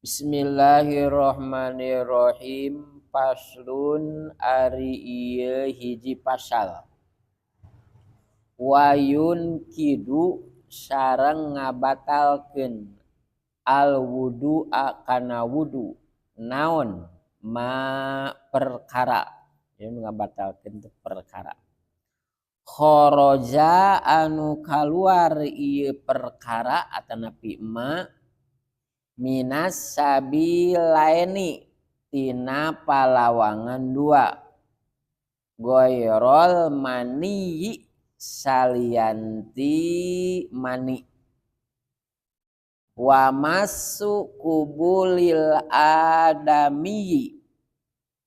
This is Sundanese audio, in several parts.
Bismillahirrahmanirrahim. Faslun ari ieu hiji pasal. Wayun kidu sareng ngabatalkeun al wudu'a kana wudu naon ma perkara. Ieu ngabatalkeun teh perkara. Kharaja anu kaluar ieu perkara atanapi ma minas sabilaini tina palawangan dua goyrol maniyi salianti mani wa masu kubulil adamiyi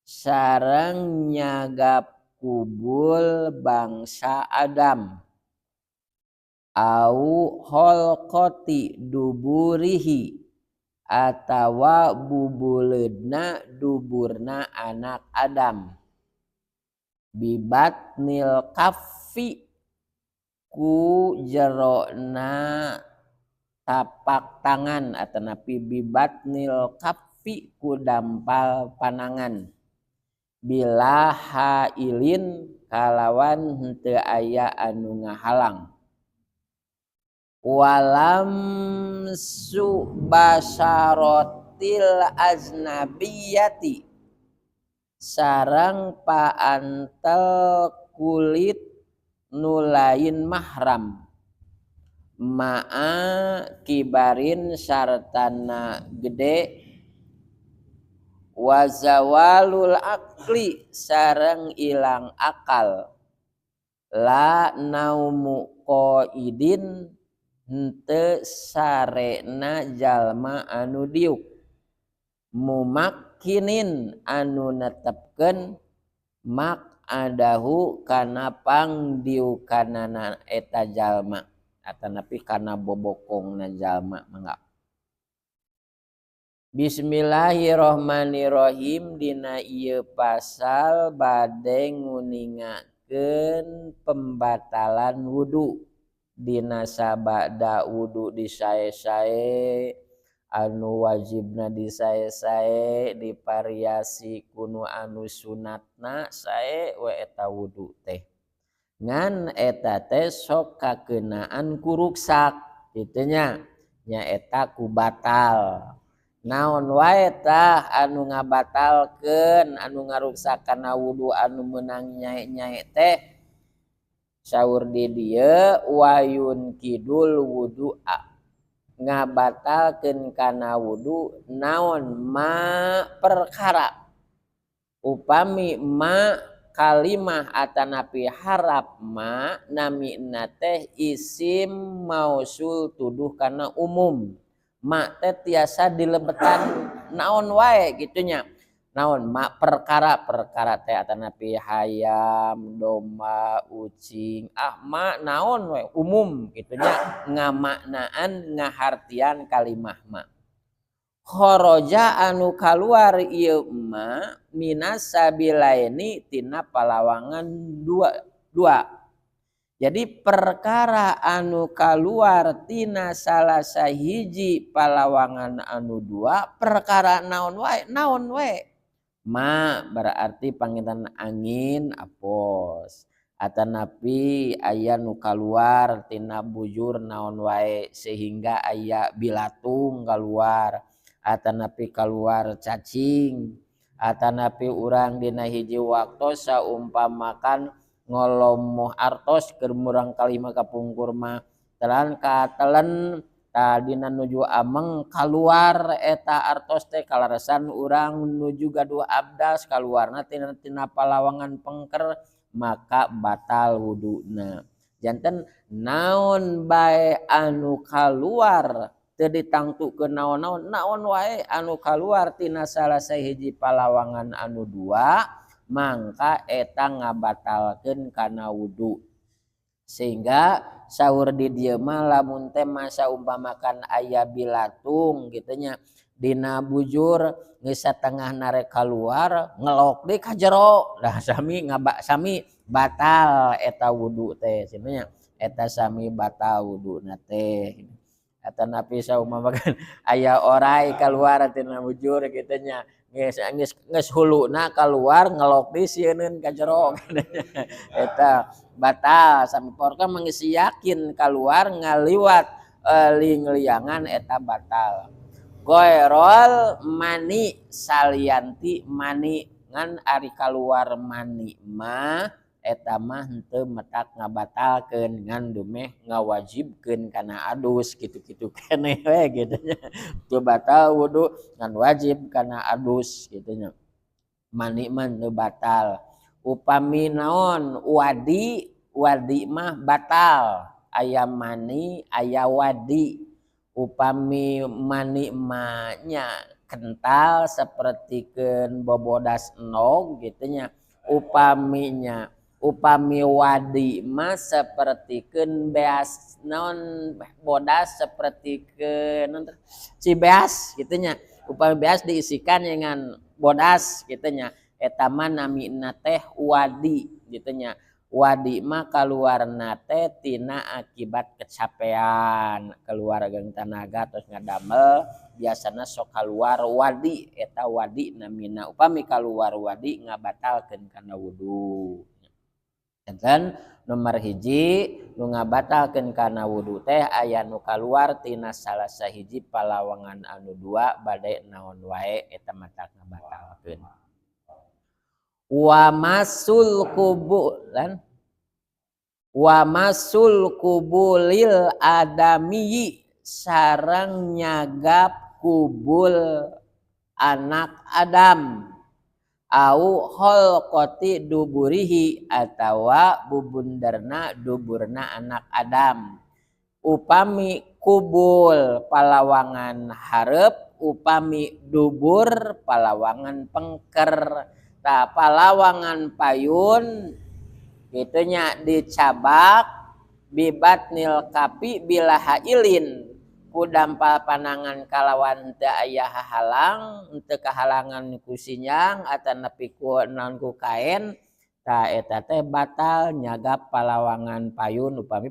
sareng nyagap kubul bangsa Adam au holqoti duburihi atawa bubuleudna duburna anak Adam bibatnil kaffi ku jerona tapak tangan atanapi bibatnil kaffi ku dampal panangan bila hailin kalawan henteu aya anu ngahalang walam subasarotil aznabiyati sareng paantel kulit nu lain mahram ma'a kibarin sartana gede wazawalul akli sareng ilang akal la naumu qaidin henteu sarena jalma anu diuk mumakkinin anu netepkeun mak adahu kana pangdiukanana eta jalma atanapi kana bobokongna jalma mangga. Bismillahirrahmanirrahim. Dina ieu pasal bade nguningakeun pembatalan wudu. Dina sabada wudu disae-sae anu wajibna disae-sae dipariasi kunu anu sunatna sae we eta wudu teh. Ngan eta teh sok kakenaan ku ruksak kitu nya, nyaeta ku batal. Naon wae tah anu ngabatalkeun anu ngaruksak kana wudu anu meunang nyae-nyae teh saur di dieu wayun kidul wudu'a ngabatalkeun kana wudu naon ma perkara upami ma kalimah atanapi harap ma namina teh isim mausul tuduh kana umum ma teh tiasa dilebetan naon wae gitunya naon ma perkara perkara teh atanapi hayam domba ucing ah ma naon wae umum gitunya ngamaknaan ngahartian kalimah ma kharaja anu kaluar ieu ma minas sabilaini tina palawangan dua. Jadi perkara anu kaluar tina salah sahiji palawangan anu dua perkara naon wae naon wae ma berarti panginten angin apos atanapi aya nu kaluar tina bujur naon wae sehingga aya bilatung kaluar atanapi kaluar cacing atanapi urang dina hiji waktu saumpamakan ngolomoh artos keur murang kalima kapungkur mah telan katelen tadina nuju ameng kaluar eta artos teh kalaresan urang nuju gaduh abdas kaluarna tina palawangan pengker maka batal wuduna. Janten naon bae anu kaluar teu ditangtukeun naon-naon naon wae anu kaluar tina salah sahiji palawangan anu dua mangka eta ngabatalkeun kana wudu. Sehingga sahur di dieu mah lamun teh masa umpamakan aya bilatung kitu nya dina bujur geus satengah narek kaluar ngelok deui ka jero dah sami ngaba sami batal eta wudu teh cenah nya eta sami batal wuduna teh. Atanapi saumama kan aya orai keluar tina bujur kitu nya. Geus geus geus huluna keluar ngelok deui sieuneun ka jero eta batal. Samemporna mah geus yakin keluar ngaliwat lingliangan eta batal. Ghairul mani, salianti mani, ngan ari kaluar mani mah eta mah henteu metak ngabatalkeun, ngan dumeh ngawajibkeun kana adus, kitu-kitu keneh we kitu nya. Teu batal wudu ngan wajib kana adus kitu nya. Mani mah teu batal. Upami naon wadi, wadi mah batal. Aya mani, aya wadi. Upami mani mah nya kental sapertikeun bobodas endog kitu nya. Upaminya upami wadi mah sapertikeun beas naon bodas, sapertikeun naon cibeas kitu nya. Upami beas diisikan dengan bodas kitu nya, eta mah namina teh wadi kitu nya. Wadi mah kaluarna teh tina akibat kecapean, keluar jeung tanaga terus ngadamel, biasana sok kaluar wadi, eta wadi namina. Upami kaluar wadi ngabatalkeun kana wudu. Enten nomor hiji nu ngabatalkeun kana wudu teh aya nu kaluar tina salah sahiji palawangan anu dua, bade naon wae eta matak ngabatalkeun. Wa masul kubulan wa masul kubulil adami, sareng nyagap kubul anak Adam, au kholqati duburihi atawa bubunderna duburna anak Adam. Upami kubul palawangan hareup, upami dubur palawangan pengker. Tah palawangan payun kitu nya dicabak bibatnil kapi bila hailin, ku dampal panangan kalawan teu aya hahalang, teu kahalangan ku sinyang atanapi ku naon ku kaen, tah eta teh batal nyagap palawangan payun. Upami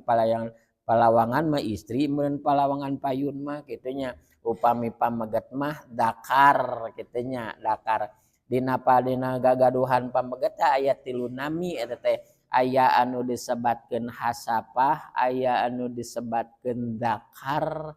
palawangan mah istri, meureun palawangan payun mah kitu nya. Upami pameget mah dakar kitu nya, dakar. Dina dina gagaduhan pameget teh aya tilu nami eta teh, aya anu disebatkeun hasapah, aya anu disebatkeun dakar,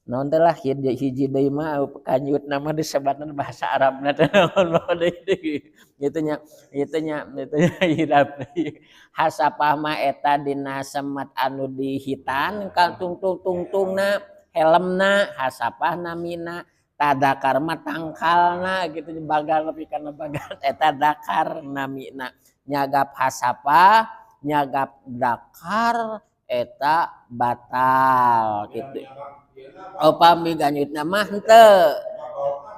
naon teh lah hiji deui mah kanyutna mah disebatna bahasa Arabna teh naon deui kitu nya, kitu nya, kitu nya hilap deui. Hasapah mah eta dina semet anu dihitan ka tungtung-tungtungna helmna, hasapah namina. Tadakar mah tangkalna gitu, bagal nepi kana bagal eta dakar namina. Nyagap hasapah, nyagap dakar eta batal gitu. Upami ganyutna mah henteu,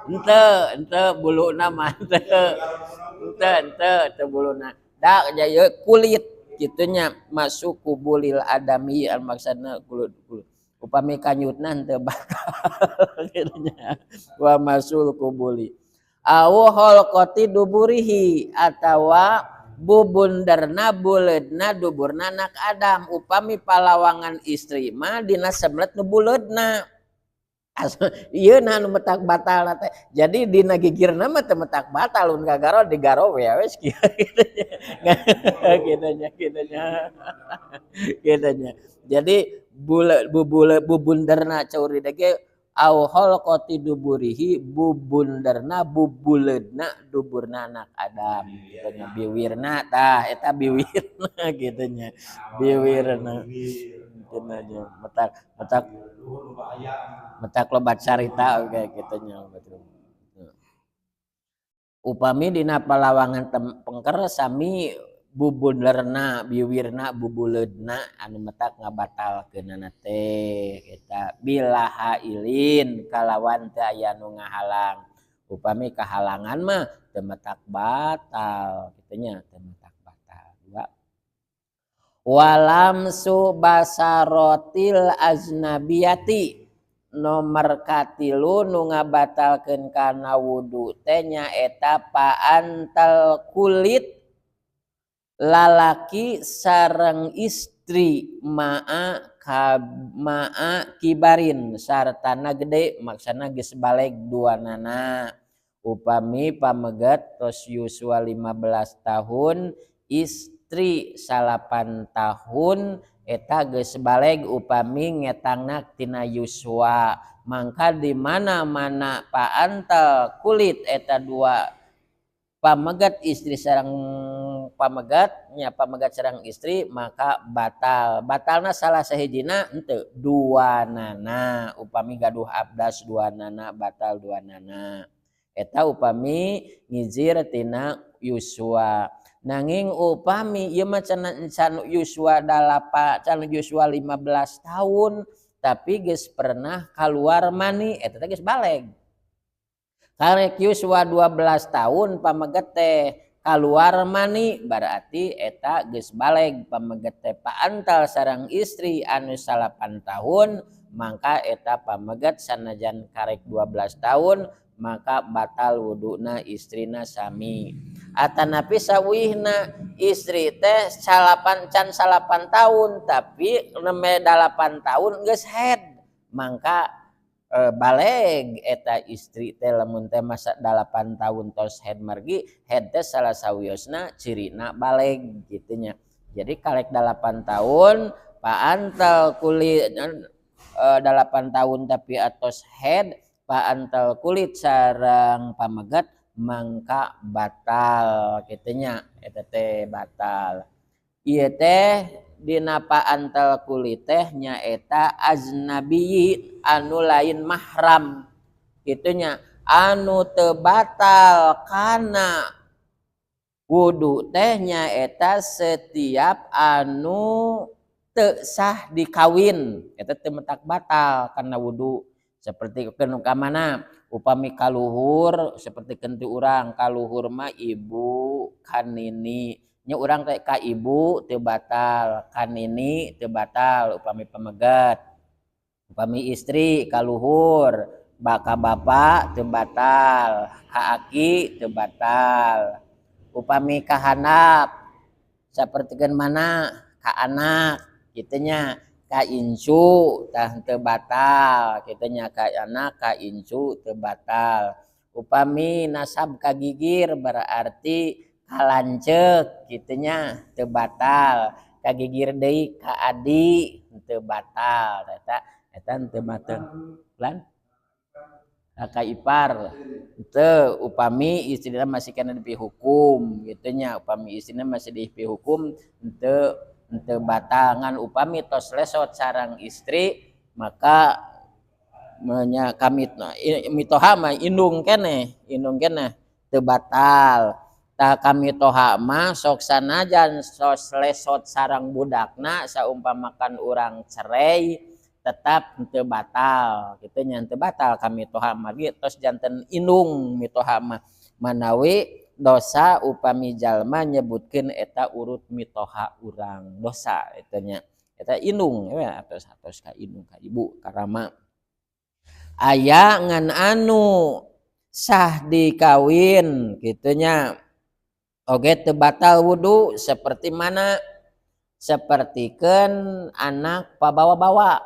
henteu, henteu buluna mah henteu, henteu, henteu, henteu buluna da ieu kulit kitu nya, masuk kubulil adami al maksudna kulit, kulit. Upami kanyutna henteu batal kitu nya. Wa masul kubuli au kholqati duburihi atawa bubunderna buleudna duburna anak Adam. Upami palawangan istri mah dina semelet nu buleudna, ieu na nu metak batal teh. Jadi dina gigirna mah teu metak batal, mun kagaro digaro we we kieu kitu nya, kitu nya, kitu nya, kitu nya. Jadi bule bubule bubunderna caur di ge au kholqati duburihi, bubunderna bubuleudna duburna anak Adam kitu nya, biwirna tah eta biwirna kitu nya, biwirna kitu nya. Metak metak metak loba carita oge kitu nya. Upami dina palawangan pengker sami bubunderna biwirna bubuleudna anu metak ngabatalkeunana teh eta bila hailin kalawan teu aya nu ngahalang. Upami kahalangan mah teu metak batal kitu nya, teu metak batal. Dua, walamsu basarotil aznabiyati, nomor katilu nu ngabatalkeun kana wudu teh nyaeta paantel kulit lalaki sareng istri maa ma'a kibarin sartana gede maksana geus baleg duanana. Upami pamegat tos yuswa 15 tahun istri 8 tahun eta geus baleg upami ngetangna tina yuswa. Mangka di mana-mana paantel kulit eta dua pamegat istri sareng pamegat nya pamegat sareng istri maka batal. Batalna salah sahijina henteu duanana. Upami gaduh abdas duanana batal duanana. Eta upami ngizir tina yuswa. Nanging upami ieu mah can yuswa dalapa can yuswa 15 tahun tapi geus pernah kaluar mani eta teh geus baleg. Karek yuswa 12 tahun pameget teh kaluar mani berarti eta geus baleg pameget teh paantal sareng istri anu 8 tahun mangka eta pameget sanajan karek 12 tahun maka batal wuduna istrina sami. Atanapi sawihna istri teh salapan can 8 tahun tapi nembe 8 tahun geus haid mangka baleg eta istri teh lamun teh masa 8 tahun tos haid margi haid teh salah sawiosna cirina baleg kitu nya. Jadi karek 8 tahun paantel kulit 8 tahun tapi atos haid paantel kulit sareng pamegat mangka batal kitu nya eta teh batal. Ieu teh dina paantel kulit teh nyaeta aznabi anu lain mahram kitu nya anu teu batal kana wudu teh nyaeta setiap anu teu sah dikawin eta teu mentak batal kana wudu. Seperti ka mana upami kaluhur seperti kentu urang kaluhur mah ibu kanini nya urang teh ka ibu teu batal kanini teu batal upami pamegat. Upami istri kaluhur baka bapa teu batal ka aki teu batal. Upami kahandap sapertikeun mana ka anak kitu nya ka incu tah teu batal kitu nya ka anak ka incu teu batal. Upami nasab ka gigir berarti kalanceuk kitu nya teu batal. Ka gigir deui ka adi teu batal eta eta teu batal. Lan ka ipar teu upami istrina masih kana dipihukum kitu nya upami istrina masih dipihukum teu teu batal. Ngan upami tos lesot sareng istri maka nya kami mitoha mah indung keneh teu batal. Tah kami toha mah sok sanajan sos lesot sareng budakna saumpamakan urang cerai tetap teu batal kitu nya teu batal kami toha mah ge tos janten indung mitoha mah manawi dosa upami jalma nyebutkeun eta urut mitoha urang dosa eta nya eta indung ya atos atos ka indung ka ibu karama aya ngan anu sah dikawin kitu nya oge teu batal wudu seperti mana sapertikeun anak pabawa-bawa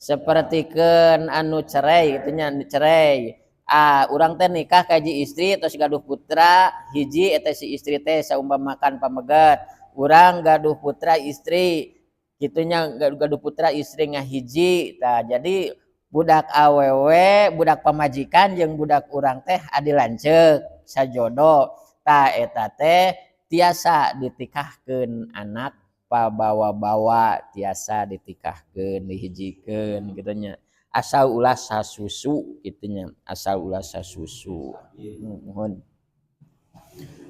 sapertikeun anu cerai kitu nya anu cerai. Ah, urang teh nikah ka hiji istri terus gaduh putra hiji eta si istri teh saumpamakan pamegat urang gaduh putra istri kitu nya gaduh putra istri ngahiji tah jadi budak awewe budak pamajikan jeung budak urang teh adi lanceuk sajodo tah eta teh tiasa ditikahkeun anak pabawa-bawa tiasa ditikahkeun dihijikeun kitu nya asal ulah sasusu kitu nya asal ulah sasusu. Nuhun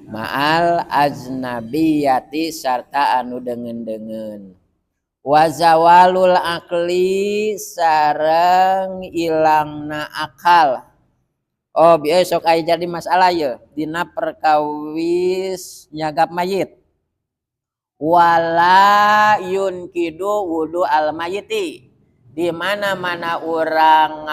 ma'al aznabiyati sarta anu deungeun-deungeun wa zawalul aqli sareng ilangna akal. Oh bieu sok aya jadi masalah ye dina perkawis nyagap mayit wala yunkidu wudu al mayiti di mana-mana urang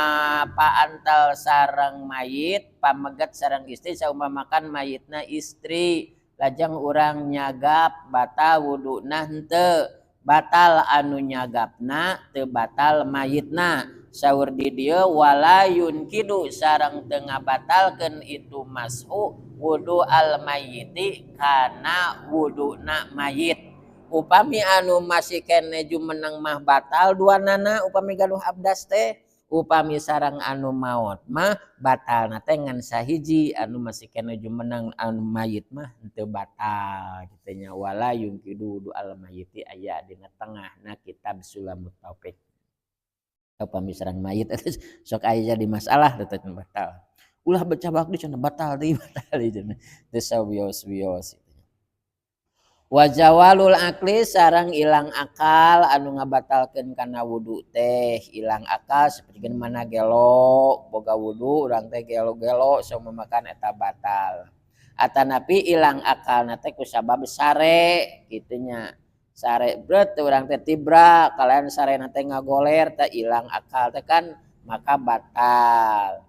paantel sareng mayit pamegat sareng istri saumpamakan mayitna istri lajeng urang nyagap batal wuduna henteu. Batal anu nyagapna, teu batal mayitna. Saur di dieu wala yunkidu sareng teu ngabatalkeun itu mashu wudu al mayyiti kana wuduna mayit. Upami anu masih keneh jumeneng mah batal duanana upami gaduh abdas teh. Upami sareng anu maot mah batalna teh ngan sahiji, anu masih keneh jumeneng anu mayit mah henteu batal kitu nya. Wala yunkidu wudu al mayyiti aya dina tengahna kitab Sulamut Taufik. Upami sareng mayit sok aya jadi masalah teh batal. Ulah becabak deui cenah batal deui, batal deui cenah. Teu sawios-wios. Wa zawalul akli sareng ilang akal anu ngabatalkeun kana wudu teh. Ilang akal sapertikeun mana gelo boga wudu urang teh gelo-gelo sok mamakan eta batal. Atanapi ilang akalna teh kusabab sare kitu nya. Sare bret urang teh tibra kalian sarena teh ngagoler teh ilang akal teh kan maka batal.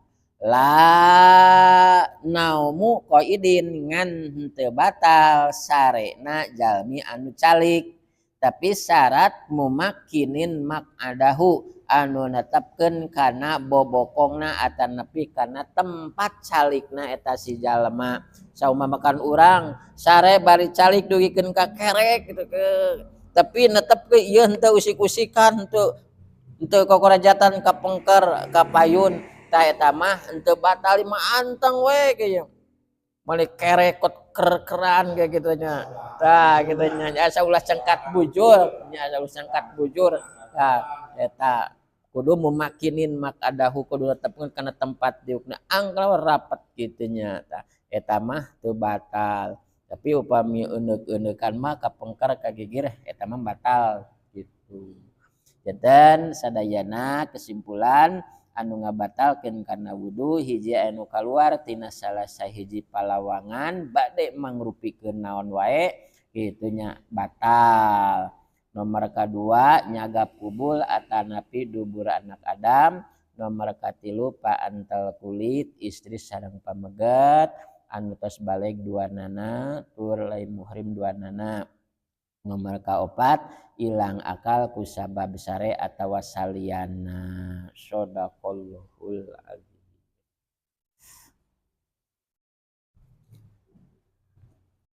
La naumu qaidin ngan henteu batal sarena jalmi anu calik, tapi syarat mumakkinin maq'adahu anu netepkeun kana bobokongna atanapi kana tempat calikna eta si jalma. Sauma makan urang sare bari calik dugikeun ka kerek gitu ke, tapi netepkeun ieu henteu usik-usikan, henteu kokorejatan ka pengker ka payun, tah eta mah henteu batal mah anteng we kieu. Malik kerek kot ker-keran kayak gitu nya. Tah kitu nya asa ulah cengkat bujur nya, asa ulah cengkat bujur. Tah eta kudu mumakinin maq'adahu kudu netepkeun kana tempat diukna angkel rapet kitu nya. Tah eta mah teu batal. Tapi upami eundeuk-eundeukan mah kapengker ka gigir eta mah batal gitu. Janten sadayana kesimpulan anu ngabatalkeun kana wudu hiji anu kaluar tina salah sahiji palawangan bade mangrupikeun naon wae kitu nya batal. Nomor kadua nyagap kubul atanapi dubur anak Adam. Nomor katilu paantel kulit istri sareng pameget anu tos baleg duanana tur lain muhrim duanana. Nomor kaopat ilang akal kusabab sare atawa saliana. Shadaqallahul azim.